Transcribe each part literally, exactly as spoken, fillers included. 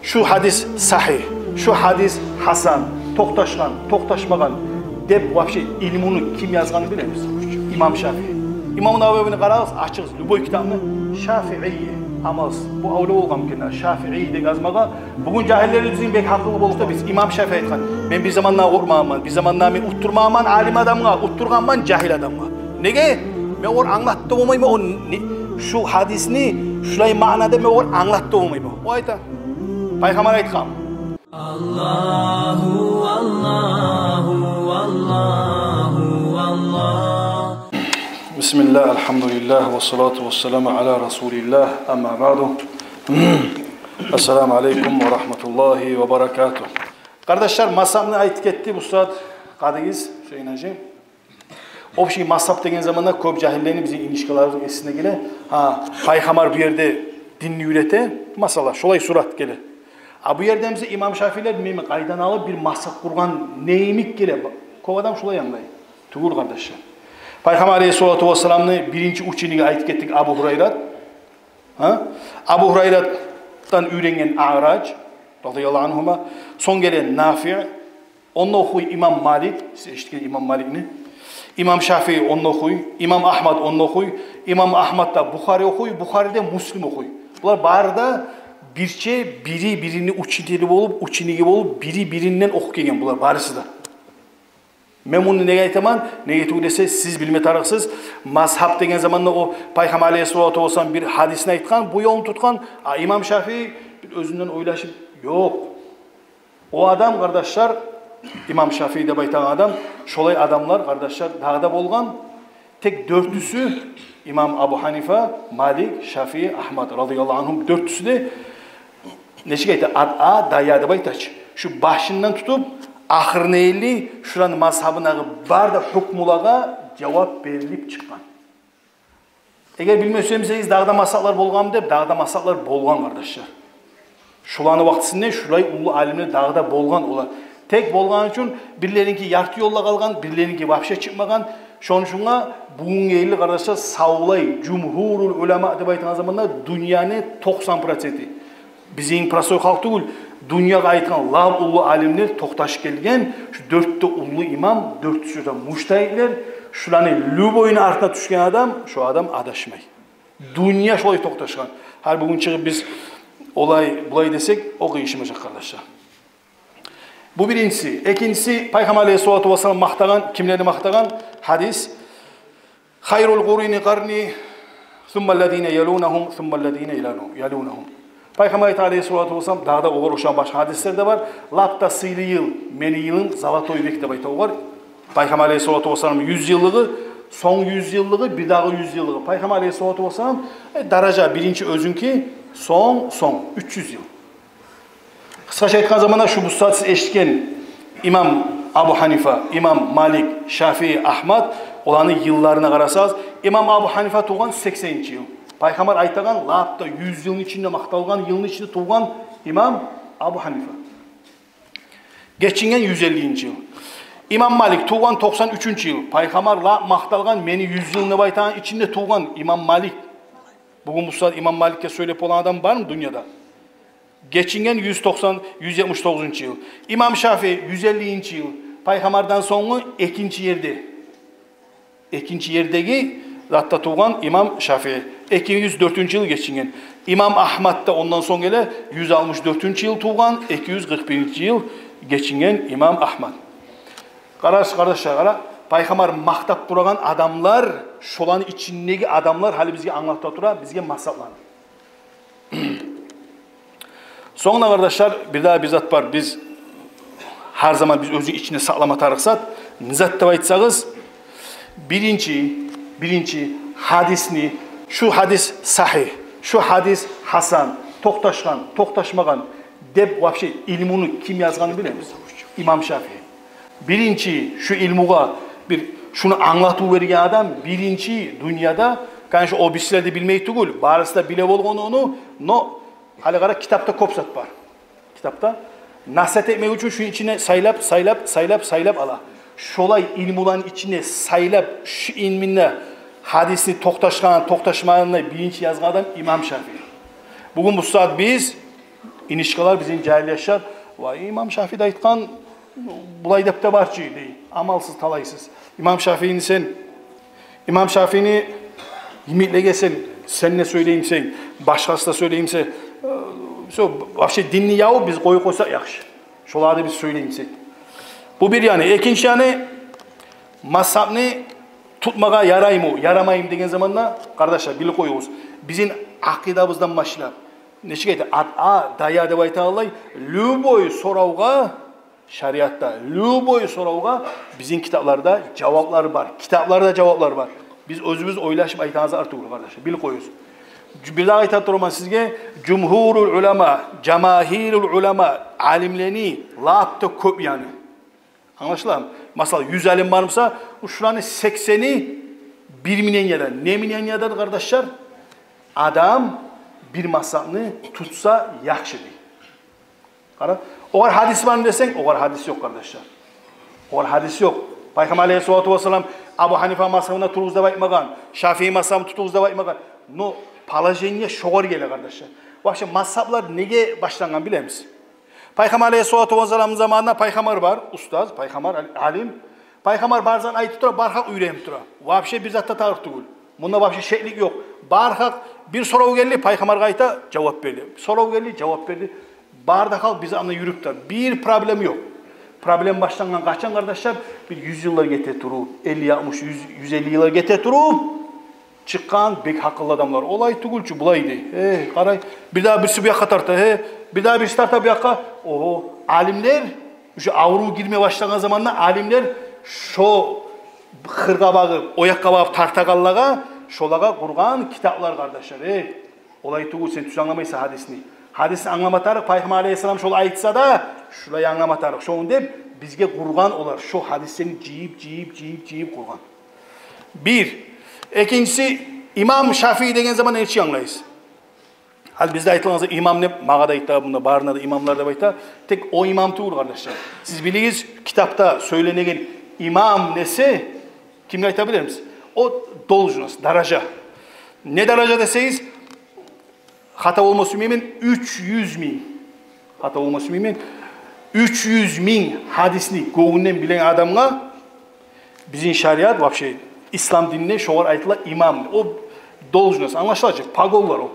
Шу гьадис сагьигь, шу гьадис гьасан, токъташгъан, токъташмагъан деп вообще илмуну ким язгъанын билебиз? Имам Шафии. Имам Нававини къарагъыз, ачыгъыз любой китапны, Шафии, амалсыз. Бу авлия болгъан экен Шафии деп язмагъа. Бугюн жагьиллерибизни бек гьакъылы болуп да, биз имам Шафии айтгъан: «Мен бир заманда къоркъмагъанман, бир заманда мен уттурмагъанман алим адамгъа, уттургъанман жагьил адамгъа». Неге? Мен огъар англатып да болмайман о не, шу гьадисни шулай маънада мен огъар англатып да болмайман. О айта: «Пайхаммар айтгъан». Аллагьу, Аллагьу, Аллагьу, Аллагь. Бисмиллагь, альгьамдулиллагь, ва салату ва саламу аля расулиллагь, амма баъду. Ассаламу алейкум ва рагьматуллагьи ва баракатугь. Къардашлар, мазгьабны айтып гетди бу сагьат къадыгъыз Гьюсейн гьажи. Общий мазгьаб деген заманда кёп жагьиллени, бизин инишкаларыбызны эсине геле: «Гьа, пайхаммар бу ерде динни уьйрете, масала, шолай сурат геле. А бу ерде буса имам Шафиилер, билмеймен, къайдан алып бир мазгьаб къургъан не йимик геле». Кёп адам шолай англай. Тюгюл, къардашлар. Пайхаммар алейгьиссалату вассаламны биринчи учениги, айтып гетдик, Абу Гьурайрат. Гьа? Абу Гьурайратдан уьйренген Аъраж, радияллагьу ангьума. Сонг геле Нафи, онда охуй имам Малик, сиз эшитген имам Маликни. Имам Шафии онда охуй, имам Агьмад онда охуй, имам Агьмадда Бухари охуй, Бухариден Муслим охуй. Булар бары да бирче, бири-бирини учители болуп, учениги болуп, бири-биринден охуп гелген булар барысы да. Мен муну неге айтаман? Неге тюгюл десе, сиз билме тарыкъсыз. Мазгьаб деген заманда о Пайхаммар алейгьиссалату вассалам бир гьадисни айтгъан, бу ёлну тутгъан, а имам Шафии бир оьзюнден ойлашып, ёкъ. О адам, къардашлар, имам Шафии деп айтагъан адам, шолай адамлар, къардашлар, дагъы да болгъан. Тек дёртюсю, имам Абу Гьанифа, Малик, Шафии, Агьмад, радияллагьу ангьум, дёртюсю де, нечик айта, ад-а, дая деп айта чы, шу башындан тутуп ахырына ерли шуланы мазгьабындагъы бары да гьукмулагъа жавап берилип чыкъгъан. Эгер билме сюе бусагъыз, дагъы да мазгьаблар болгъанмы деп, дагъы да мазгьаблар болгъан, къардашлар. Шуланы вакътисинде шулай уллу алимлер дагъы да болгъан олар. Тек болгъаны учун бирлериники ярты ёлда къалгъан, бирлериники вообще чыкъмагъан. Шону учун бугюнге ерли, къардашлар, савлай жумгьурул улама деп айтагъан заманда дюньяны токъсан проценти, бизин простой халкъ тюгюл, дюньягъа айтгъан лап уллу алимлер токъташып гелген, шу дёрт де уллу имам, дёртюсю де мужтагьидлер, шуланы любойну артына тюшген адам, шо адам адашмай. Дюнья шолай токъташгъан. Гьали бугюн чыгъып биз олай, булай десек, о къыйышмажакъ, къардашлар. Бу биринчиси. Экинчиси, Пайхаммар алейгьиссалату вассалам макътагъан, кимлени макътагъан? Гьадис: «Хайрул къуруни къарни, сумма ллазина ялунагьум, сумма ллазина ялу-, ялунагьум». Пайхаммар айта алейгьиссалату вассалам, дагъы да огъар ошагъан башгъа гьадислер де бар: «Лап да сыйлы йыл мени йылым, золотой век», – деп айта огъар. Пайхаммар алейгьиссалату вассалам юз йыллыгъы, сонг юз йыллыгъы, бир дагъы юз йыллыгъы. Пайхаммар алейгьиссалату вассалам, э, даража биринчи оьзюнки, сонг, сонг уьч юз йыл. Къысгъача айтгъан заманда, шу бусагьат сиз эшитген имам Абу Гьанифа, имам Малик, Шафии, Агьмад, оланы йылларына къарасагъыз, имам Абу Гьанифа тувгъан сексенинчи йыл. Пайхаммар айтагъан, лап да юз йылны ичинде, макъталгъан йылны ичинде тувгъан имам Абу Гьанифа. Гечинген юз эллинчи йыл. Имам Малик тувгъан токъсан уьчюнчю йыл. Пайхаммар лап макъталгъан, мени юз йылым деп айтагъан ичинде тувгъан имам Малик. Бугюн бусагьат имам Маликге сёйлеп болагъан адам бармы дюньяда? Гечинген юз токъсан, юз етмиш тогъузунчу йыл. Имам Шафии юз эллинчи йыл. Пайхаммардан сонггъу экинчи ерде, экинчи ердеги затда тувгъан имам Шафии. Эки юз дёртюнчю йыл гечинген. Имам Агьмад да ондан сонг геле, юз алтмыш дёртюнчю йыл тувгъан, эки юз къыркъ биринчи йыл гечинген имам Агьмад. Къарагъыз, къардашлар, къара, Пайхаммар макътап турагъан адамлар, шоланы ичиндеги адамлар гьали бизге англата тура бизге мазгьабланы. Сонг да, къардашлар, бир дагъы бир зат бар. Биз гьар заман биз оьзюню ичинде сакълама тарыкъ зат. Не зат деп айтсагъыз, биринчи, биринчи гьадисни, шу гьадис сагьигь, шу гьадис гьасан, токъташгъан, токъташмагъан деп вообще илмуну ким язгъанын билебиз? Имам Шафии. Биринчи шу илмугъа бир шуну англатыв берген адам биринчи дюньяда, конечно, о бирисилер де билмей тюгюл, барысы да биле болгъан ону, но гьали къара, китапда кёп зат бар. Китапда насигьат этмек учун шуну ичине сайлап, сайлап, сайлап, сайлап ала. Шолай илмуланы ичине сайлап, шу илмуну, гьадисни токъташгъан, токъташмагъанын биринчи язгъан адам имам Шафии. Бугюн бусагьат биз Инишкалар, бизин жагьил яшлар: «Вай, имам Шафии де айтгъан, булай деп де бар чы», – дей. Амалсыз, талайсыз. Имам Шафиини сен, имам Шафиини йимиклеге сен, сен де сёйлеймисен, башгъасы да сёйлеймисе, э, всё, вообще динни ябып биз къоюп къойсакъ яхшы. Шоланы биз сёйлеймисек. Бу бир яны. Экинчи яны, мазгьабны тутмагъа яраймы, ярамаймы деген заманда, къардашлар, билип къоюгъуз. Бизин акъидабыздан башлап, нечик айта, ат а дая деп айтагъанлай, любой соравгъа, шариатда любой соравгъа бизин китапларда жаваплар бар. Китапларда жаваплар бар. Биз оьзюбюз ойлашып айтагъан затлар тюгюл, къардашлар. Билип къоюгъуз. Бир дагъы айтып тураман сизге, жумгьурул улама, жамагьирул улама, алимлени лап да кёп яны. Англашыламы? Масала, юз алим бар буса, шуланы сексени бир мнениеде. Не мнениеде, къардашлар? Адам бир мазгьабны тутса яхшы дей. Къара, огъар гьадис бармы десенг, огъар гьадис ёкъ, къардашлар. Огъар гьадис ёкъ. Пайхаммар алейгьиссалату вассалам Абу Гьанифа мазгьабында туругъуз деп айтмагъан, Шафии мазгьабын тутугъуз деп айтмагъан. Но положение шогъар геле, къардашлар. Вообще мазгьаблар неге башлангъан билемисиз? Пайхаммар алейгьиссалату вассаламны заманында пайхаммар бар, устаз, пайхаммар, ал-, алим. Пайхаммар бар затны айтып тура, бар халкъ уьйренип тура. Вообще бир зат да тарыкъ тюгюл. Мунда вообще шеклик ёкъ. Бар халкъ, бир сорав гелди, пайхаммаргъа айта, жавап берди. Сорав гелди, жавап берди. Бары да халкъ бир заманда юрюп тура. Бир проблема ёкъ. Проблема башлангъан къачан, къардашлар? Бир юз йыллар гете туруп, элли, алтмыш, юз, юз элли йыллар гете туруп, чыкъгъан бек гьакъыллы адамлар. Олай тюгюл чю, булай дей. Э, къарай, бир дагъы бириси бу якъгъа тарта, э, бир дагъы бириси тарта бу якъгъа. Огьо, алимлер, ушу аврув гирме башлагъан заманда алимлер шо къыргъа багъып, о якъгъа багъып тартагъанлагъа, шолагъа къургъан китаплар, къардашлар. Э, олай тюгюл, сен тюз англамайсан гьадисни. Гьадисни англама тарыкъ, пайхаммар алейгьиссалам шолай айтса да, шулай англама тарыкъ шону деп, бизге къургъан олар. Шо гьадислени жыйып, жыйып, жыйып, жыйып къургъан. Бир. Экинчиси, имам Шафии деген заман нечик англайсыз? Гьали бизде айтылгъан зат имам деп, магъа да айта, мунда барына да имамлар деп айта. Тек о имам тюгюл, къардашлар. Сиз билигиз, китапда сёйленеген имам неси, кимге айта билемисиз? О должность, даража. Не даража десегиз, хата болма сюймеймен, уьч юз минг, хата болма сюймеймен, уьч юз минг гьадисни гёнгюнден билеген адамгъа бизин шариат, вообще ислам динде шогъар айтыла имам. О должность, англашыла чы, погонлар о.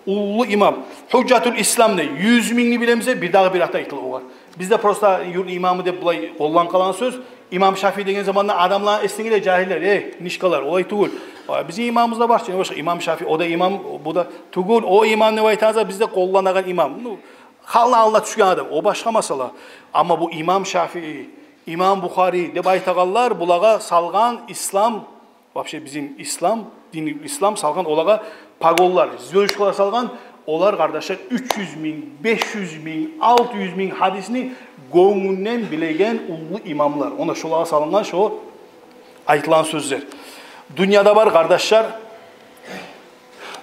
Уллу имам. Гьужжатул ислам дей, юз мингни билемисе, бир дагъы бир ат айтыла огъар. Бизде просто юртну имамы деп булай къолланып къалагъан сёз. Имам Шафии деген заманда адамланы эсине геле, жагьиллер, э, инишкалар, олай тюгюл. А, бизин имамыбыз да бар чы, не башгъа, имам Шафии, о да имам, бу да тюгюл, о имам деп айтагъан зат бизде къолланагъан имам. Ну, халкъны алдына тюшген адам, о башгъа масъала. Амма бу имам Шафии, имам Бухари деп айтагъанлар, булагъа салгъан ислам, вообще бизин ислам, дини ислам салгъан олагъа погонлар, звёздочкалар салгъан, олар, къардашлар, уьч юз минг, беш юз минг, алты юз минг гьадисни гёнгюнден билеген уллу имамлар. Онда шолагъа салынгъан шо айтылгъан сёзлер. Дюньяда бар, къардашлар,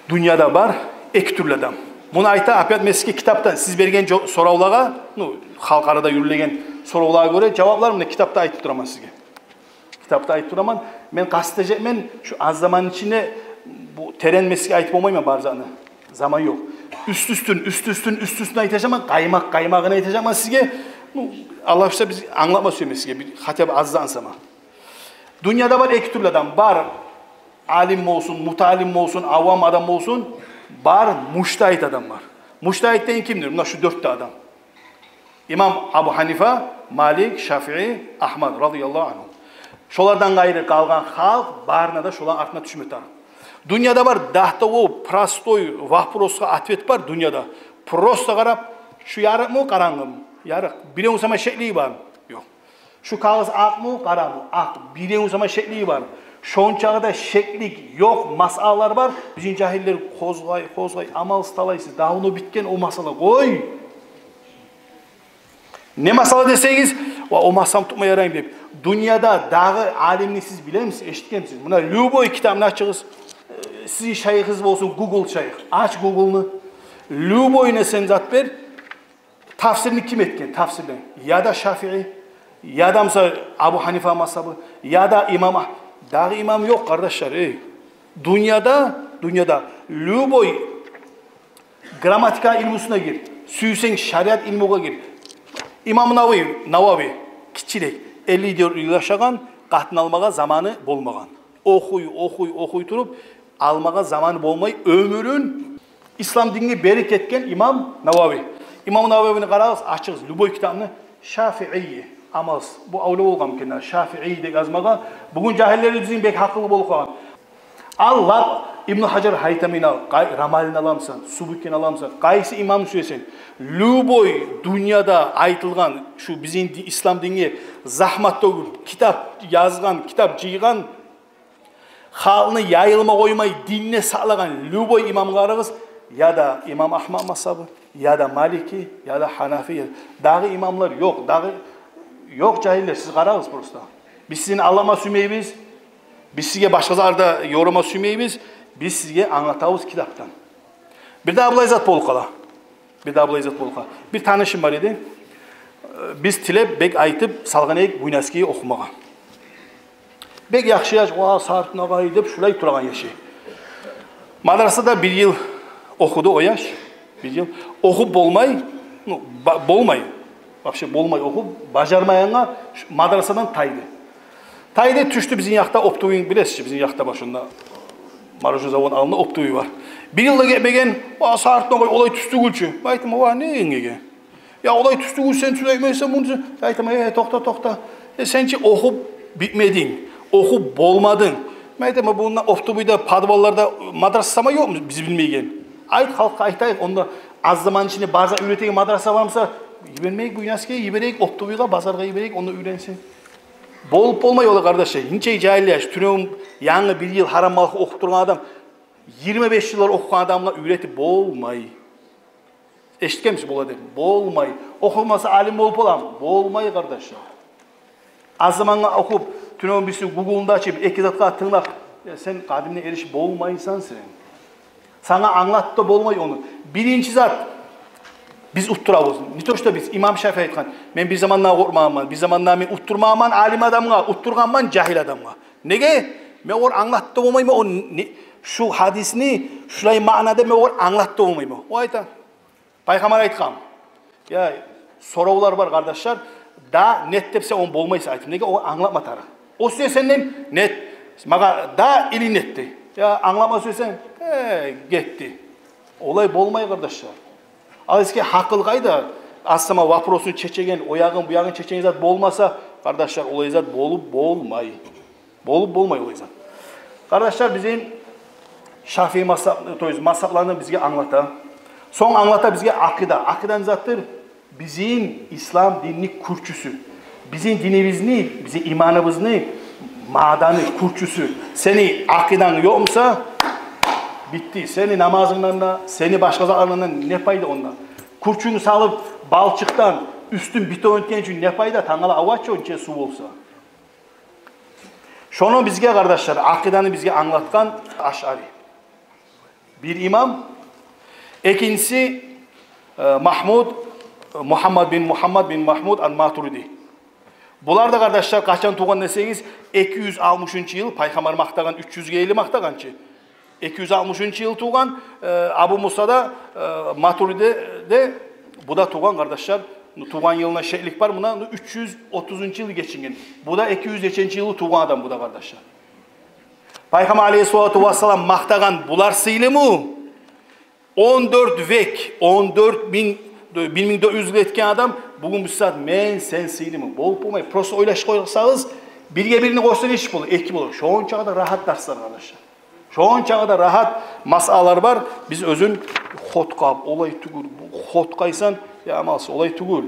дюньяда бар эки тюрлю адам. Муну айта, опять, мен сизге китапдан, сиз берген жо-, соравлагъа, ну, халкъ арада юрюлеген соравлагъа гёре жаваплар, муна, китапда айтып тураман сизге. Китапда айтып тураман. Мен къаст этежекмен шу аз заманны ичинде бу терен, мен сизге айтып болмайман бар затны. Заман ёкъ. Уьст-уьстюн, уьст-уьстюн, уьст-уьстюн айтажакъман. Къаймакъ, къаймагъын айтажакъман сизге. Ну, Аллагь буюрса, биз англатма сюемен сизге бир, хотя бы аз затны сама. Дюньяда бар эки тюрлю адам. Бар алим болсун, муталим болсун, авам адам болсун, бар мужтагьид адам бар. Мужтагьид деген кимдир? Муна шу дёрт де адам. Имам Абу Гьанифа, Малик, Шафии, Агьмад, радияллагьу ангьум. Шолардан къайры къалгъан халкъ барына да шоланы артына тюшме тарыкъ. Дюньяда бар дагъы да о простой вопросгъа ответ бар дюньяда. Просто къарап, шу ярыкъмы, къарангымы? Ярыкъ. Биревню сама шеклиги бармы? Ёкъ. Шу кагъыз акъмы, къарамы? Акъ. Биревню сама шеклиги бармы? Шончакъы да шеклик ёкъ масъалалар бар. Бизин жагьиллер къозгъай, къозгъай, амалсыз, талайсыз. Давно битген о масъала. Къой. Не масъала десегиз, ва, о масъаланы тутма яраймы деп. Дюньяда дагъы алимни сиз билемисиз, эшитгенмисиз? Муна, любой китапны ачыгъыз, э, сизин шайыхыгъыз болсун, Google шайых. Ач Google-ну. Любой нерсени зат бер. Тафсирни ким этген? Тафсирни. Я да Шафии, я да, мисал, Абу Гьанифа мазгьабы, я да имам Агь-, дагъы имам ёкъ, къардашлар, эй. Дюньяда, дюньяда любой грамматика илмусуна гир. Сюйсенг, шариат илмугъа гир. Имам Навави, Навави, гиччирек, элли дёрт йыл яшагъан, къатын алмагъа заманы болмагъан. Охуй, охуй, охуй туруп, алмагъа заманы болмай, оьмюрюн ислам динге берип гетген имам Навави. Имам Нававини къарагъыз, ачыгъыз любой китабын, шафиий, амалсыз. Бу авлия болгъан экен, шафиий деп язмагъа. Бугюн жагьиллер бизин бек гьакъыллы болуп къалгъан. Ал лап Ибну Гьажар Гьайтамини ал, къай-, Рамалини аламысан, Субкини аламысан, къайсы имамны сюесен. Любой дюньяда айтылгъан, шу бизин ди-, ислам динге загьмат тёгюп, китап язгъан, китап жыйгъан, халкъны яйылма къоймай, динни сакълагъан любой имамгъа къарагъыз, я да имам Агьмат мазгьабы, я да Малики, я да Гьанафи, я да. Дагъы имамлар ёкъ, дагъы ёкъ, жагьиллер, сиз къарагъыз просто. Биз сизин алдама сюймейбиз, биз сизге башгъа зат да ёрама сюймейбиз, биз сизге англатабыз китапдан. Бир дагъы булай зат болуп къала. Бир дагъы булай зат болуп къала. Бир танышым бар эди. Биз тилеп, бек айтып салгъан эдик Буйнакскийге охумагъа. Бек яхшы яш, «Ва, Сарпин агъай», — деп шулай турагъан яш эди. Мадрасада бир йыл охуду о яш. Бир йыл охуп болмай, ну, ба-, болмай. Вообще болмай охуп, бажармайгъангъа шу мадрасадан тайды. Тайды, тюшдю бизин якъда оптовыйни, билесиз чи, бизин якъда бар шонда, мороженый заводну алдында оптовый бар. Бир йыл да гетмеген, «Ва, Сарпин агъай, олай тюз тюгюл чю». Мен айтаман: «Ва, не энгеге?» «Я, олай тюз тюгюл, сен тюз айтмайсан муну». Мен айтаман: «Э, токъта, токъта. Э, сен чи охуп битмединг, охуп болмадынг». Мен айтаман: «Бунда оптовыйда, подвалларда мадраса сама ёкъму биз билмейген? Айт, халкъгъа айтайыкъ, онда аз заман ичинде бар зат уьйретеген мадраса бар буса, йибермейик Буйнакскийге, йиберейик оптовыйгъа, базаргъа йиберейик, онда уьйренсин». Болуп болмай олай, къардашлар. Нече жагьил яш, тюнегюн янгы бир йыл гьарам малгъа охуп тургъан адам, йигирма беш йыллар охугъан адамгъа уьйретип болмай. Эшитгенмисиз, бола деп? Болмай. Охумаса алим болуп боламы? Болмай, къардашлар. Аз замангъа охуп, тюнегюн бириси Гуглну да ачып, эки затгъа тынглап, я, сен къадимге эришип болмайсан сен. Сагъа англатып да болмай ону. Биринчи зат, биз утдурабыз. Не то что биз, имам Шафии айтгъан: «Мен бир заманда къоркъмагъанман, бир заманда мен утдурмагъанман алим адамгъа, утдургъанман жагьил адамгъа». Неге? Мен огъар англатып да болмайман, о не, шу гьадисни шулай маънада мен огъар англатып да болмайман. О айта, Пайхаммар айтгъан. Я, соравлар бар, къардашлар. Да, нет деп сен ону болмайсан айтып. Неге? О англатма тарыкъ. О сюе сенден нет. Магъа да или нет де. Я, англатма сюесен, э, гетди. Олай болмай, къардашлар. Ал эсге, гьакъыл къайда? Аз сама вопросун чечеген, о ягъын, бу ягъын чечеген зат болмаса, къардашлар, олай зат болуп болмай. Болуп болмай олай зат. Къардашлар, бизин Шафии мазгьаб, то есть мазгьабланы бизге англата. Сонг англата бизге акъида. Акъида не затдыр? Бизин ислам динни кюрчюсю. Бизин динибизни, бизин иманыбызны маъданы, кюрчюсю. Сени акъиданг ёкъ буса, битди. Сени намазынгдан да, сени башгъа затларынгдан да не пайда онда? Кюрчюнгню салып балчыкъдан, уьстюн бетон этген учун не пайда? Тангала авачы онча сув болса. Шону бизге, къардашлар, акъиданы бизге англатгъан Ашъари. Бир имам, экинчиси, э, Магьмуд, Мугьаммад бин Мугьаммад бин Магьмуд ал-Матуриди. Булар да, къардашлар, къачан тувгъан десегиз, эки юз алтмышынчы йыл, Пайхаммар макътагъан, уьч юзге ерли макътагъан чы. Эки юз алтмышынчы йыл тувгъан, э, Абу Муса да, э, Матуриди де, бу да тувгъан, къардашлар. Тувгъан йылына шеклик бар, муна, ну, уьч юз отузунчу йыл гечинген. Бу да эки юз неченчи йылы тувгъан адам, бу да, къардашлар. Пайхаммар алейгьиссалату вассалам макътагъан булар сыйлымы? Он дёрт век, он дёрт минг, бир минг дёрт юз йыл гетген адам бугюн бу сагьат мен, сен сыйлымы? Болуп болмай. Просто ойлашып къойсагъыз, бирге бирни къошсанг нечик болур? Эки болур. Шончакъы да рагьат дарслар, къардашлар. Шончакъы да рагьат масъалалар бар. Биз оьзюн хоткъап, олай тюгюл, бу хоткъайсан, я амалсыз, олай тюгюл.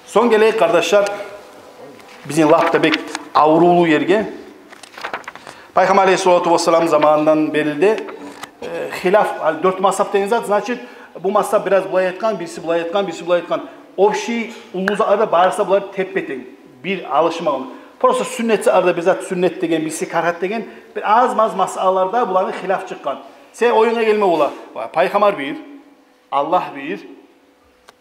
Сонг гелейик, къардашлар, бизин лап да бек аврувлу ерге. Пайхаммар алейгьиссалату вассалам заманындан берли де, э, хилаф, ал, дёрт мазгьаб деген зат, значит, бу мазгьаб бираз булай айтгъан, бириси булай айтгъан, бириси булай айтгъан. Общий уллу затларда барысы да булар теппе-тенг, бир алышмагъан. Просто сюннет затларда бир зат сюннет деген, бириси карагьат деген, бир аз-маз масъалаларда буланы хилаф чыкъгъан. Сен оюнга гелме бола. Пайхаммар бир, Аллагь бир,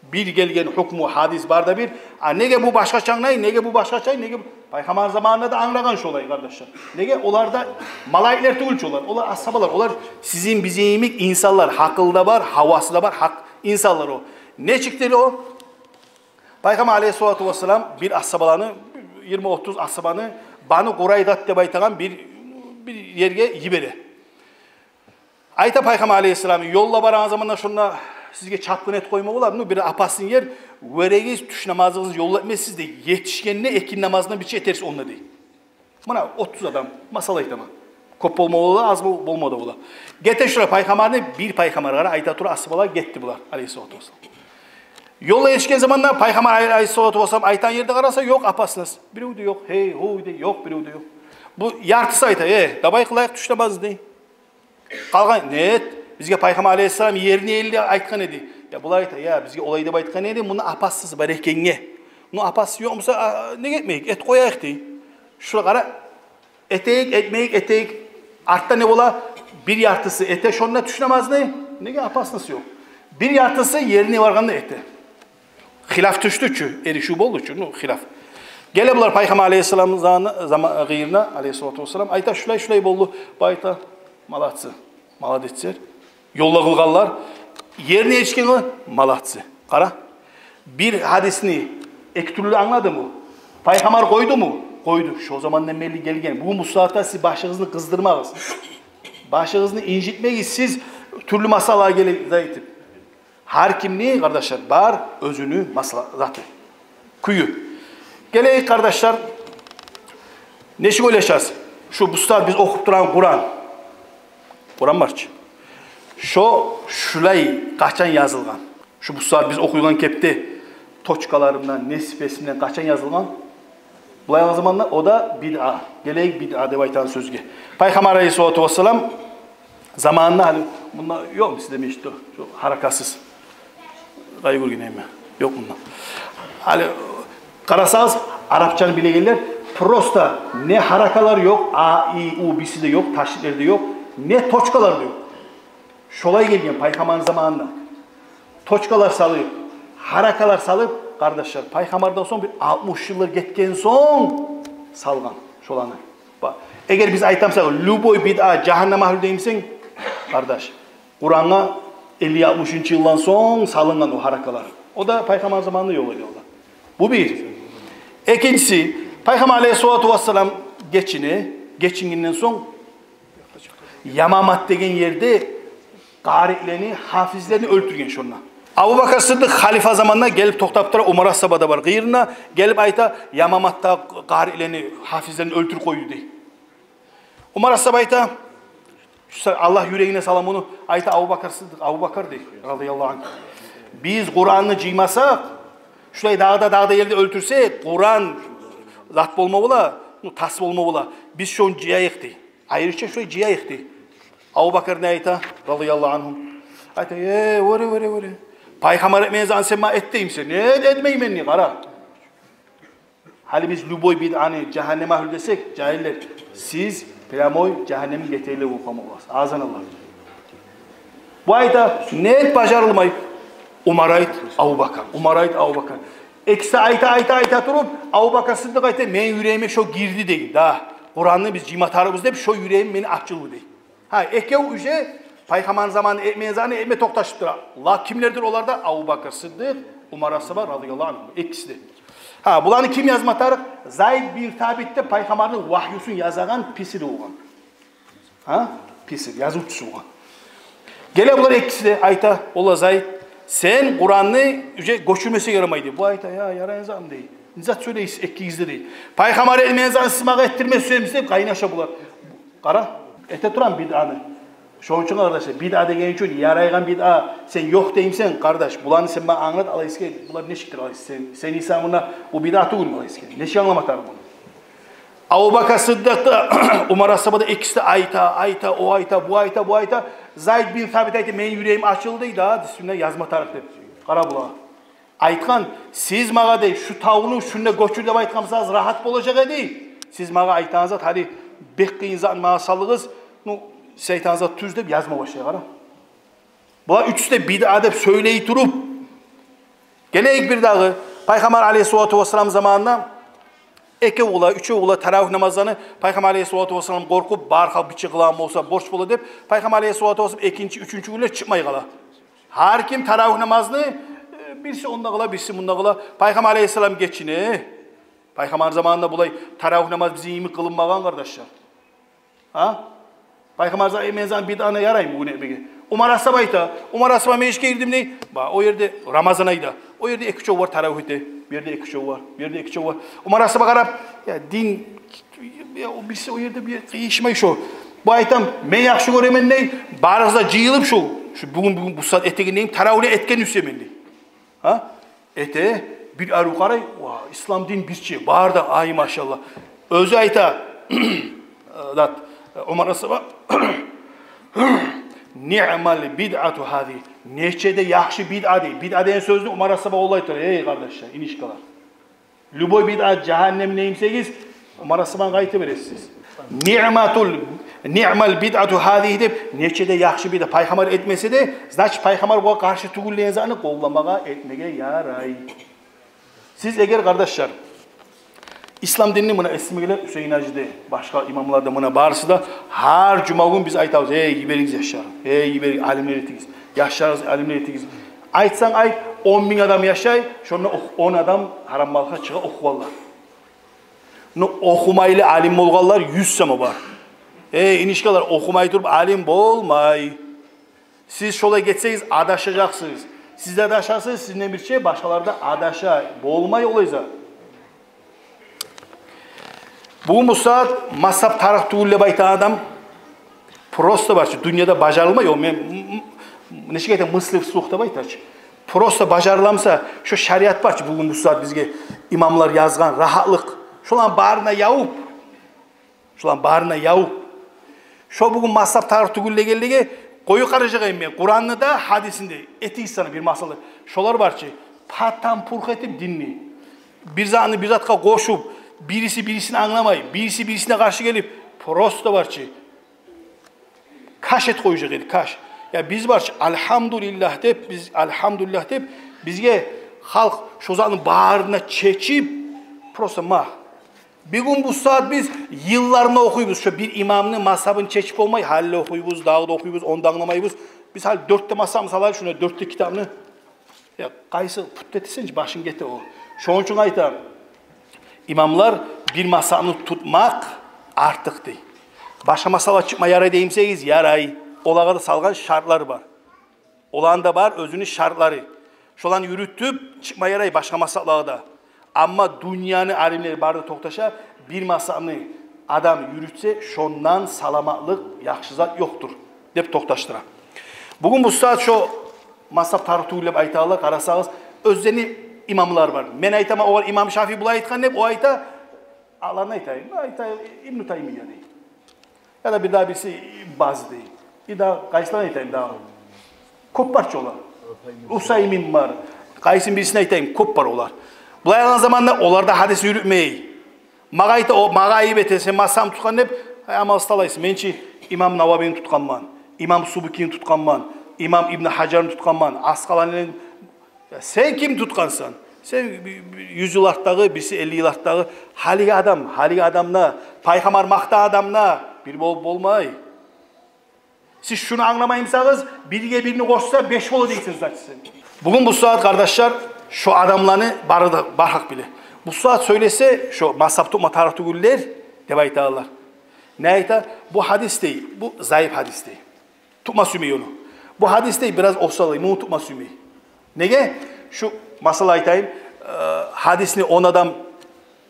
Бир гелген гьукму, гьадис бар да бир. А неге бу башгъача англай, неге бу башгъача, неге бу? Пайхаммар заманында да англагъан шолай, къардашлар. Неге? Олар да малайиклер тюгюл чю олар. Олар асгьабалар, олар сизин, бизин йимик инсанлар, гьакъылы да бар, гьавасы да бар, гьакъ инсанлар о. Нечикдир о? Пайхаммар алейгьиссалату вассалам бир асгьабаланы, йигирма-отуз асгьабаны Бану Къурайзат деп айтагъан бир, бир ерге йибере. Айта Пайхаммар алейгьиссалам: «Ёлда барагъан заманда шонда сизге чапгъын этип къойма бола, ну, бир опасный ер, вёрегиз, тюш намазыгъызны ёлда этмессиз, – дей, – етишгенде экинни намазындан бирче этерсиз онда», – дей. Муна отуз адам, масала айтаман. Кёп болма бола, аз бол-, болма да бола. Гете шулар Пайхаммарны, бир Пайхаммар, къара, айта тура, асгьабалар гетди булар, алейгьиссалату вассалам. Ёлда етишген заманда Пайхаммар алей-, алейгьиссалату вассалам айтагъан ерде къараса, ёкъ опасность. Бирев де ёкъ, гьей, гьой, дей, ёкъ, бирев де ёкъ. Бу яртысы айта: «Э, давай къылайыкъ тюш намазны», – дей. Къалгъан: «Нет, бизге Пайхаммар алейгьиссалам ерни элли айтгъан эди». Я булар айта: «Я, бизге олай деп айтгъан эди, муна опасность бар экенге». Ну, опасность ёкъ буса, а, неге этмейик? Этип къояйыкъ, – дей. Шугъар къара, этейик, этмейик, этейик. Артда не бола? Бир яртысы эте шонда тюш намазны. Неге? Опасность ёкъ. Бир яртысы ерине баргъанда эте. Хилаф тюшдю чю, эришив болду чу, ну, хилаф. Геле булар Пайхаммар алейгьиссалам заны-, зама-, къырыйына, алейгьиссалату вассалам, айта: «Шулай, шулай болду». Бу айта: «Молодцы, молодецлер. Ёлда къылгъанлар, ерине етишгенлер, молодцы». Къара, бир гьадисни эки тюрлю англадымы? Пайхаммар къойдуму? Къойду. Шо замандан берли гелген. Бугюн бу сагьатда сиз башыгъызны къыздырмагъыз. Башыгъызны инжитмегиз сиз тюрлю масъалагъа геле зат этип. Гьар кимни, къардашлар, бар оьзюню масъала-, заты, кюю. Гелейик, къардашлар, нечик ойлашасыз? Шу бу сагьат биз охуп турагъан Къуран, Къуран бар чы. Шо шулай къачан язылгъан? Шу бу сагьат биз охуйгъан кепде точкаларындан, несипесинден къачан язылгъан? Булай алгъан заманда о да бидъа. Гелейик бидъа деп айтагъан сёзге. Пайхаммар алейгьиссалату вассалам заманында, гьали мунда ёкъму сизде межитде шо гьаракасыз? Къайгъыргъан эми. Ёкъ мунда. Гьали къарасагъыз, арапчаны билегенлер просто не гьаракалар ёкъ, а, и, у, биси де ёкъ, ташдидлер де ёкъ, не точкалар да ёкъ. Шолай гелген Пайхаммарны заманында. Точкалар салып, гьаракалар салып, къардашлар, Пайхаммардан сонг бир алтмыш йыллар гетген сонг салгъан шоланы. Ба-, эгер биз айтамсакъ, любой бидъа жагьаннем агьлю деймисен, къардаш, Къурангъа элли-алтмышынчы йылдан сонг салынгъан о гьаракалар. О да Пайхаммарны заманында ёкъ эди о да. Бу бир. Экинчиси, Пайхаммар алейгьиссалату вассалам гечине, гечингенден сонг Ямамат деген ерде къарилени, гьафизлени оьлтюрген шонда. Абубакар Сыддыкъ халифа заманында гелип токътап тура, Умар асгьаба да бар къырыйында, гелип айта: «Ямаматда къарилени, гьафизлени оьлтюрюп къойду», – дей. Умар асгьаба айта, шулай Аллагь юрегине салгъан муну, айта Абубакар Сыддыкъ, Абубакар, – дей, – радияллагьу ангьу, биз Къуранны жыймасакъ, шулай дагъы да, дагъы да ерде оьлтюрсе, Къуран зат болма бола, ну, тас болма бола. Биз шону жыяйыкъ, – дей. Айрыча шулай жыяйыкъ, – дей. Абубакар не айта, радияллагьу ангьу? Айта: «Э, оьре, оьре, оьре. Пайхаммар этмеген затны сен магъа эт деймисен?» «Нет, этмеймен», – дей, къара. Гьали биз любой бидъаны жагьаннем агьлю десек, жагьиллер, сиз прямой жагьаннемге гетегенлер болуп къалма боласыз. Азан Аллагь. Бу айта: «Нет, бажарылмай». Умар айт, Абубакар. Умар айт, Абубакар. Экиси айта, айта, айта туруп, Абубакар Сыддыкъ айта: «Мени юрегиме шо гирди, – дей, – да, Къуранны биз жыйма тарыкъбыз деп, шо юрегим мени ачылды», – дей. Гьа, экев уже Пайхаммарны заманында этмеген затны этме токъташып тура. Ла кимлердир олар да? Абубакар Сыддыкъ, Умар асгьаба, радияллагьу ангьу, экиси де. Гьа, буланы ким язма тарыкъ? Зайд бин Сабит деп Пайхаммарны вагьюсун язагъан писир болгъан. Гьа? Писир, язывчусу болгъан. Геле булар экиси де, айта: «Ола, Зайд, сен Къуранны уже гёчюрмесенг ярамай», – дей. Бу айта: «Я, ярайгъан затмы?» – дей. «Не зат сёйлейсиз экигиз де?» – дей. «Пайхаммар этмеген затны сиз магъа этдирме сюемисиз?» – деп къайнаша булар. Къара, эте турагъан бидъаны. Шону учун, къардашлар, бидъа деген учун, ярайгъан бидъа сен ёкъ деймисен, къардаш, буланы сен магъа англат, алайса, булар нечикдир, алайса, сен, сен эсе муна, бу бидъа тюгюлмю, алайса, нечик англама тарыкъ муну? Абубакар Сыддыкъ да, Умар асгьаба да, экиси де айта, айта, о айта, бу айта, бу айта. Зайд бин Сабит айта: «Мени юрегим ачылды, – дей, – да, действительно язма тарыкъ», – деп. Къара булагъа. Айтгъан: «Сиз магъа, – дей, – шу тавну шунда гёчюр деп айтгъан бусагъыз, рагьат болажакъ эди. Сиз магъа айтагъан зат, гьали бек къыйын затны магъа салдыгъыз, ну, сиз айтагъан зат тюз», – деп язма башлай, къара. Булар уьчюсю де бидъа деп сёйлей туруп, Гелейик бир дагъы, Пайхаммар алейгьиссалату вассалам заманында экев къыла, уьчев къыла таравигь намазланы, Пайхаммар алейгьиссалату вассалам къоркъуп, бар халкъ бирче къылагъан болса борч бола деп, Пайхаммар алейгьиссалату вассалам экинчи, уьчюнчю гюнлер чыкъмай къала. Гьар ким таравигь намазны, э, бириси онда къыла, бириси мунда къыла. Пайхаммар алейгьиссалам гечине. Пайхаммар заманында булай таравигь намаз бизин йимик къылынмагъан, къардашлар. А? Пайхаммар за-, мен заман бидъаны яраймы бугюн этмеге? Умар асгьаба айта, Умар асгьаба, мен ишге гирдим дей. Ба, о ерде Рамазан айда. О ерде эки-уьчев бар таравигь эте. Бу ерде эки-уьчев бар, бу ерде эки-уьчев бар. Умар асгьаба къарап, я дин, я о бириси о ерде бир къыйышмай шо. Бу айтам, мен яхшы гёремен дей. Барыгъыз да жыйылып шо, шо бугюн, бугюн бу сагьат этеген дейим, таравигьни этген сюемен дей. А? Эте, бир арив къарай, ва, ислам дин бирче, бар да, ай машаллагь. Оьзю айта, зат, Умар асгьаба, «Ниъмал бидъату гьазигьи». Нече де яхшы бидъа дей. Бидъа деген сёзню Умар асгьаба олай айтар, эй къардашлар, инишкалар. Любой бидъа жагьаннем деймсегиз, Умар асгьабаны къайта бересиз. «Ниъматул, ниъмал бидъату гьазигьи» деп, нече де яхшы бидъа. Пайхаммар этмесе де, значит, пайхаммар бугъар къаршы тюгюл деген затны къолламагъа, этмеге ярай. Сиз эгер, къардашлар, ислам динни, муна эсиме геле, Гьюсейин гьажи де, башгъа имамлар да, муна барысы да, гьар жума гюн биз айтабыз: «Эй, йиберигиз яшлар, эй, йиберигиз, алимлер этигиз, яшларыгъыз алимлер этигиз». Айтсанг айт, он минг адам яшай, шонда ох-, он адам гьарам малгъа чыгъа охугъанлар. Ну, охумайлы алим болгъанлар юз сама бар. Эй, инишкалар, охумай туруп алим болмай. Сиз шолай гетсегиз, адашажакъсыз. Сиз де адашасыз, сизден бирче башгъалар да адаша. Болмай олай зат. Бугюн бу сагьат мазгьаб тарыкъ тюгюл деп айтагъан адам просто бар чы, дюньяда бажарылмай, о мен, м-, м-, нечик айта, мысли вслух деп айта чы. Просто бажарыламса, шо шариат бар чы, бугюн бу сагьат бизге имамлар язгъан рагьатлыкъ. Шоланы барына ябып, шоланы барына ябып. Шо бугюн мазгьаб тарыкъ тюгюл дегенлеге къоюп къаражакъ эдим мен. Къуранны да, гьадисни де, этигиз сана бир масъала. Шолар бар чы, патан-пурх этип динни. Бир затны бир затгъа къошуп, бириси бирисин англамай, бириси бирисине къаршы гелип, просто бар чы, каш этип къоюжакъ эди, каш. Я биз бар чы, альгьамдулиллагь деп, биз альгьамдулиллагь деп, бизге халкъ шо затны барын да чечип, просто ма. Бугюн бу сагьат биз йылларына охуйбуз, шо бир имамны мазгьабын чечип болмай, гьали де охуйбуз, дагъы да охуйбуз, ону да англамайбыз. Биз гьали дёрт де мазгьабны салайыкъ, шунда дёрт де китапны. Я, къайсы пут этесенчи, башынг гете о. Шону учун айтам, имамлар бир мазгьабны тутмакъ артыкъ дей. Башгъа мазгьабгъа чыкъма ярай деймсегиз, ярай. Олагъа да салгъан шартлар бар. Оланы да бар оьзюню шартлары. Шоланы юрютюп чыкъма ярай башгъа мазгьаблагъа да. Амма дюньяны алимлери бары да токъташа, бир мазгьабны адам юрютсе, шондан саламатлыкъ, яхшы зат ёкъдур деп токъташдыра. Бугюн бу сагьат шо мазгьаб тарыкъ тюгюл деп айтагъанлар, къарасагъыз, оьзлени имамлар бар. Мен айтаман, огъар имам Шафии булай айтгъан деп, о айта, аланы айтайым, айта Ибну Таймия дей. Я да бир дагъы бириси Баз дей. Бир дагъы къайсыланы айтайым дагъы? Кёп бар чы олар. Усаймин бар. Къайсын бирисин айтайым, кёп бар олар. Булай алгъан заманда олар да гьадисни юрютмей. Магъа айта, о, магъа айып эте, сен мазгьабны тутгъан деп, ай, амал талайсыз. Мен чи имам Нававини тутгъанман, имам Субкини тутгъанман, имам Ибну Гьажарны тутгъанман, Аскъаланини. Я сен кимни тутгъансан? Сен бир, бир юз йыл артдагъы, бириси элли йыл артдагъы. Гьалиги адам, гьалиги адамны, пайхаммар макътагъан адамны бир болуп болмай. Сиз шуну англамаймысагъыз, бирге бирни къошса, беш бола дейсиз, значит, сен. Бугюн бу сагьат, къардашлар, шо адамланы бары да бар гьакъ биле. Бу сагьат сёйлесе, шо мазгьаб тутма тарыкъ тюгюллер деп айталар. Не айта? Бу гьадис дей, бу заиф гьадис дей. Тутма сюймей ону. Бу гьадис дей бираз осал, муну тутма сюймей. Неге? Шу масъала айтайым, э, гьадисни он адам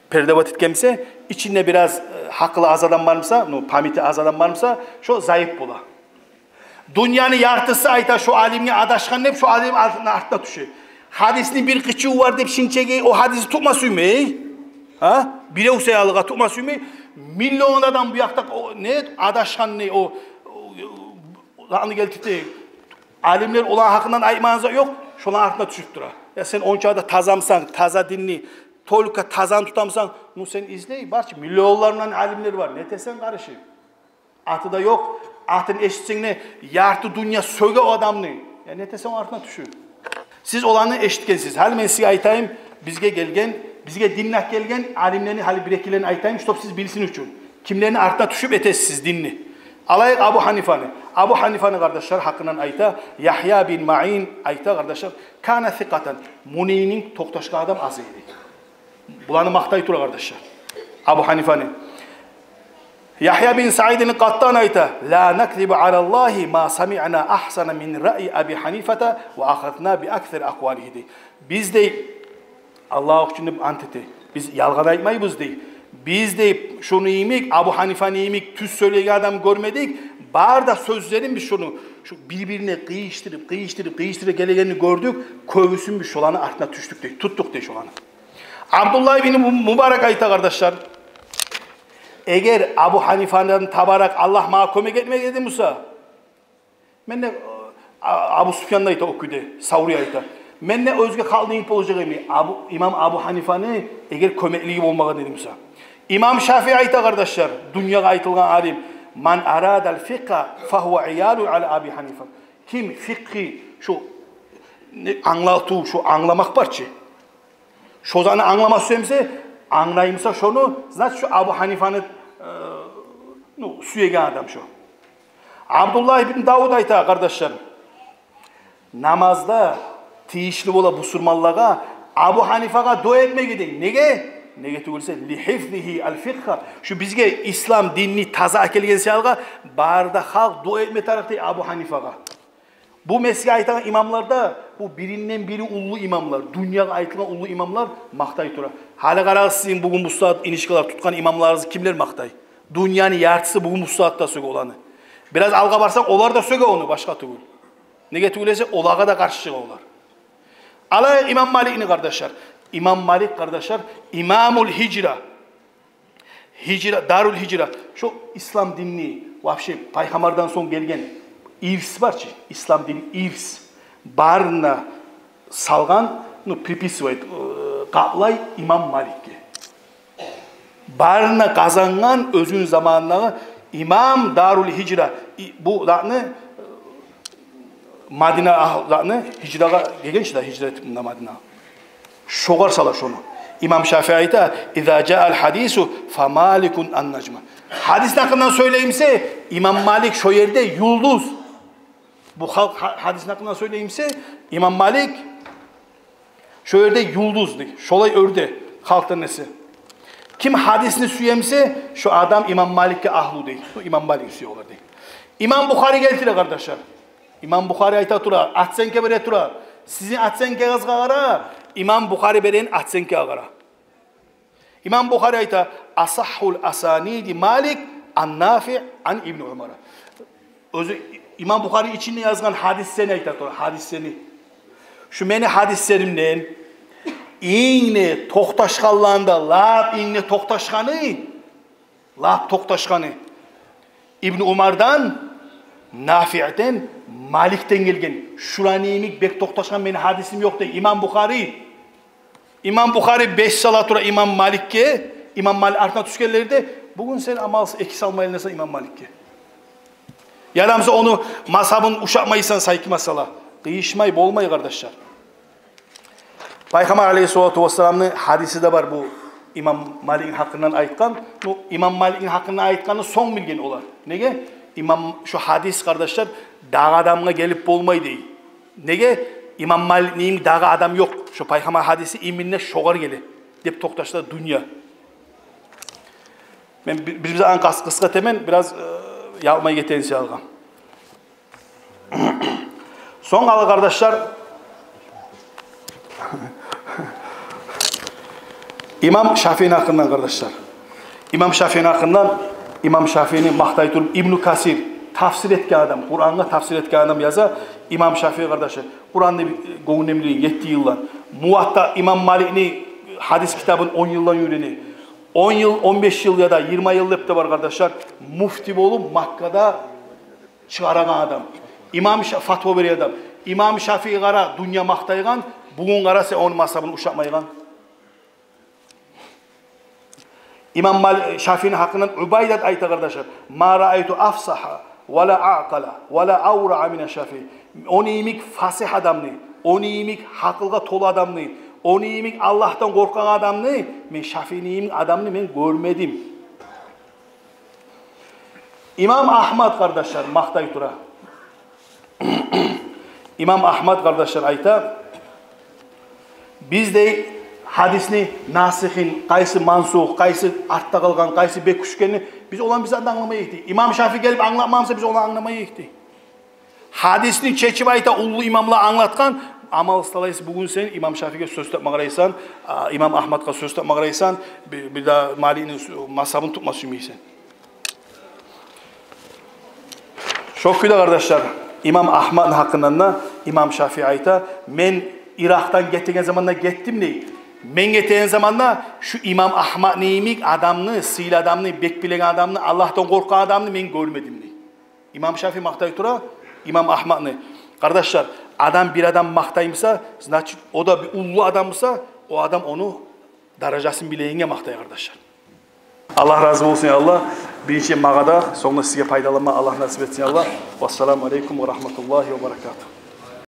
передавать этген буса, ичинде бираз, э, гьакъылы аз адам бар буса, ну, памяти аз адам бар буса, шо заиф бола. Дюньяны яртысы айта шо алимге адашгъан деп, шо алим артына, артына тюше. Гьадисни бир къычыв бар деп шинчеге о гьадисни тутма сюймей. Гьа? Бирев саялыгъа тутма сюймей. Миллион адам бу якъда о, не, адашгъан не, о, о, о, затны гелтирди. Алимлер оланы гьакъындан айтмагъан зат ёкъ, шоланы артына тюшюп тура. Я сен онча да тазамысан, таза динни, только тазаны тутамысан, ну сен излей, бар чы, миллионлар булан алимлер бар, не этесен къарышып? Аты да ёкъ, атын эшитсенг де, ярты дюнья сёге о адамны. Я не этесен, артына тюшюп? Сиз оланы эшитгенсиз. Гьали мен сизге айтайым, бизге гелген, бизге динни алып гелген алимлени, гьали бир-экилерин айтайым, чтоб сиз билсин учун. Кимлени артына тюшюп этесиз сиз динни? Алайыкъ Абу Гьанифаны. Абу Гьанифаны, къардашлар, гьакъындан айта, Ягья бин Маин айта, къардашлар, «Кана сикъатан». Мунининг токъташгъан адам аз эди. Буланы макътай тура, къардашлар, Абу Гьанифаны. Ягья бин Саидин Къаттан айта: «Ла накзибу алаллагьи ма самиъна агьсана мин раъи Аби Гьанифата ва ахазна би аксари акъвалигьи», — дей. Биз, дей, Аллагь учун деп ант эте, биз ялгъан айтмайбыз, дей. Биз, дей, шуну йимик, Абу Гьанифаны йимик тюз сёйлейген адам гёрмедик. Бары да сёзлерин биз шуну, шу бир-бирине къыйышдырып, къыйышдырып, къыйышдырып гелегенин гёрдюк. Кёбюсюн биз шоланы артына тюшдюк, дей, тутдукъ, дей, шоланы. Абдуллагь ибн Мубарак айта, къардашлар, эгер Абу Гьанифадан табаракъ Аллагь магъа кёмек этмек эди буса, мен де, а, Абу Суфьян да айта о кюйде, Саври айта, мен де оьзге халкъны йимик болажакъ эдим, Абу, имам Абу Гьанифаны эгер кёмеклиги болмагъан эди буса. Имам Шафии айта, къардашлар, дюньягъа айтылгъан алим: «Ман арадал фикъгьа фагьува иялун ала Аби Гьанифа». Ким фикъгьи, шу, не, англатыв, шу англамакъ бар чы, шо затны англама сюе буса, англай буса шону, значит, шу Абу Гьанифаны, э, ну, сюеген адам шу. Абдуллагь ибн Давуд айта, къардашлар, намазда тийишли бола бусурманлагъа Абу Гьанифагъа дуа этмеге, дей. Неге? Неге тюгюл эсе, «ли гьифзигьи ал фикъгьа». Шу бизге ислам динни таза алып гелген саялгъа, бары да халкъ дуа этме тарыкъ, дей, Абу Гьанифагъа. Бу мен сизге айтагъан имамлар да, бу биринден бири уллу имамлар, дюньягъа айтылгъан уллу имамлар макътай тура. Гьали къарагъыз, сизин бугюн бу сагьат инишкалар тутгъан имамларыгъызны кимлер макътай? Дюньяны яртысы бугюн бу сагьатда сёге оланы. Бираз алгъа барсакъ, олар да сёге ону, башгъа тюгюл. Неге тюгюл эсе, олагъа да къаршы чыгъа олар. Алайыкъ имам Маликни, къардашлар. Имам Малик, къардашлар, имамул гьижра. Гьижра, дарул гьижра. Шо ислам динни, вообще, пайхаммардан сонг гелген ирс бар чы, ислам дин ирс. Барын да салгъан, ну, приписывает, э, къаплай имам Маликге. Барын да къазангъан оьзюню заманындагъы имам дарул гьижра. И, бу затны, э, Мадина агьлу затны, гьижрагъа гелген чи да, гьижра этип мунда Мадинагъа. Шогъар сала шону. Имам Шафии айта: «Иза жаал гьадису фа Маликун ан-нажма». Гьадисни гьакъындан сёйлей буса, имам Малик шо ерде юлдуз. Бу халкъ гьа-, гьадисни гьакъындан сёйлей буса, имам Малик шо ерде юлдуз, дей, шолай оьрде халкъдан эсе. Ким гьадисни сюе буса, шо адам имам Маликге агьлу, дей. Шо имам Маликни сюе олар, дей. Имам Бухари гелтире, къардашлар. Имам Бухари айта тура, оценка бере тура. Сизин оценкагъызгъа къара, имам Бухари береген оценкагъа къара. Имам Бухари айта: «Асахьхул асаниди Малик ан Нафи ан Ибн Умара». Оьзю имам Бухари ичинде язгъан гьадислени айта тура, гьадислени. Шу мени гьадислеримден инг де токъташгъанларында, лап инг де токъташгъаны, лап токъташгъаны Ибн Умардан, Нафиъден, Маликден гелген. Шуланы йимик бек токъташгъан мени гьадисим ёкъ, дей имам Бухари. Имам Бухари беш сала тура имам Маликге, имам Малик артына тюшгенлерде, бугюн сен амалсыз эки салмайлы эсе имам Маликге. Яда буса ону мазгьабын ушатмайсан, сайкъы масъала. Къыйышмай болмай, къардашлар. Пайхаммар алейгьиссалату вассаламны гьадиси де бар бу имам Маликни гьакъындан айтгъан. Ну, имам Маликни гьакъындан айтгъанны сонг билген олар. Неге? Имам, шо гьадис, къардашлар, дагъы адамгъа гелип болмай, дей. Неге? Имам Маликни йимик дагъы адам ёкъ. Шо пайхаммар гьадиси именно шогъар геле деп токъташды дюнья. Мен бир, бир, бир анкъас къысгъа этемен, бираз, э, ялмай гетеген саялгъа. Сонг къала, къардашлар, имам Шафиини гьакъындан, къардашлар. Имам Шафиини гьакъындан, имам Шафиини макътай туруп Ибну Касир, тафсир этген адам, Къурангъа тафсир этген адам яза, имам Шафии, къардашлар, Къуранны гёнгюнден биле етти йылдан. Муватта, имам Маликни гьадис китабын он йылдан уьйрене. Он йыл, он беш йыл яда йигирма йыл деп де бар, къардашлар. Муфти болуп Маккада чыгъарагъан адам. Имам Ша-, фатва береген адам. Имам Шафииге къара, дюнья макътайгъан, бугюн къара, сен ону мазгьабын ушатмайгъан. Имам Мал-, Шафиини гьакъындан Убайдат айта, къардашлар: «Ма раайту афсагьа, ва ла аъкъала, ва ла авраъа мина Шафии». Ону йимик фасигь адамны, Ону йимик гьакъылгъа толу адамны, ону йимик Аллагьдан къоркъагъан адамны, мен Шафиини йимик адамны мен гёрмедим. Имам Агьмад, къардашлар, макътай тура. Имам Агьмад, къардашлар, айта: «Биз, дей, гьадисни насихин, къайсы мансух, къайсы артда къалгъан, къайсы бек гючлю экенни, биз оланы биз англама герек, дей. Имам Шафии гелип англатмаса, биз оланы англама герек, дей. Гьадисни чечип айта, уллу имамлар англатгъан, амал салайсыз, бугюн сен имам Шафииге сёз тапма къарайсан, а, имам Агьмадгъа сёз тапма къарайсан, бир, бир де Маликни мазгьабын тутма сюймейсен». Шо кюйде, къардашлар, имам Агьмадны гьакъындан да имам Шафии айта: «Мен Иракъдан гетеген заманда гетдим, дей. Мен гетеген заманда шу имам Агьмадны йимик адамны, сыйлы адамны, бек билеген адамны, Аллагьдан къоркъагъан адамны мен гёрмедим», дей. Имам Шафии макътай тура имам Агьмадны. Къардашлар, адам, бир адам макътаймыса, значит, о да бир уллу адам буса, о адам ону даражасын билегенге макътай, къардашлар. Аллагь рази болсун, я Аллагь. Биринчи магъа да, сонг да сизге пайдаланма Аллагь насип этсин, я Аллагь. Вассаламу алейкум ва рагьматуллагьи ва баракатугь.